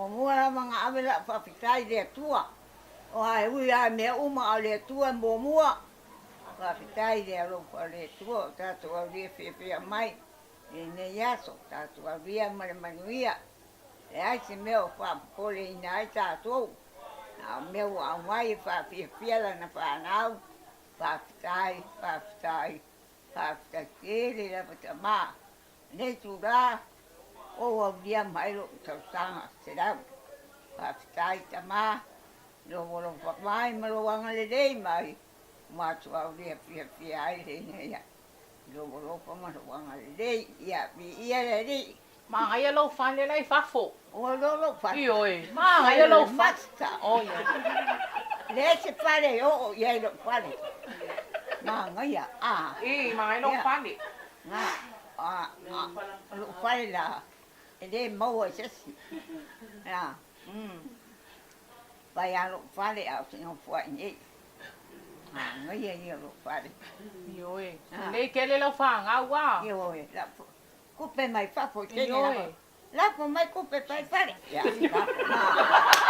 Muamua lava ona ave la'u faafetai i le Atua, aua e ui lava i mea uma a o le Atua e muamua. Faafetai i le alofa o le Atua ua tatou aulia fiafia mai i lenei aso, tatou aulia ma le manuia. Leai se mea o faapopoleina ai tatou, a o mea ua aumai e faafiafia lana fanau. Faafetai, faafetai, faafetai tele lava tama. Lenei itula ua ou aulia mai lou tausaga 100. Faafetai tama i lou alofa mai ma lou agalelei mai ua matou aulia fiafia ai lenei i lou alofa ma lou agalelei. Ia viia le Alii. Manaia lou fale la i fafo. Ua iloa lou fale. Ioe, manaia lou fale. Oh ia. Leai se fale e oo i ai lou fale. Manaia, a. I, manaia lou fale. Na, a, a, lou fale la, e le maua i se isi. A, Fai lava lou fale a o se nofo ai nei. Manaia ia o lou fale. Ioe, lelei tele lau fanau a. Ioe, Kupe mai fafo i teine lava. Lafo mai kupe fai fale. Ia, lafo.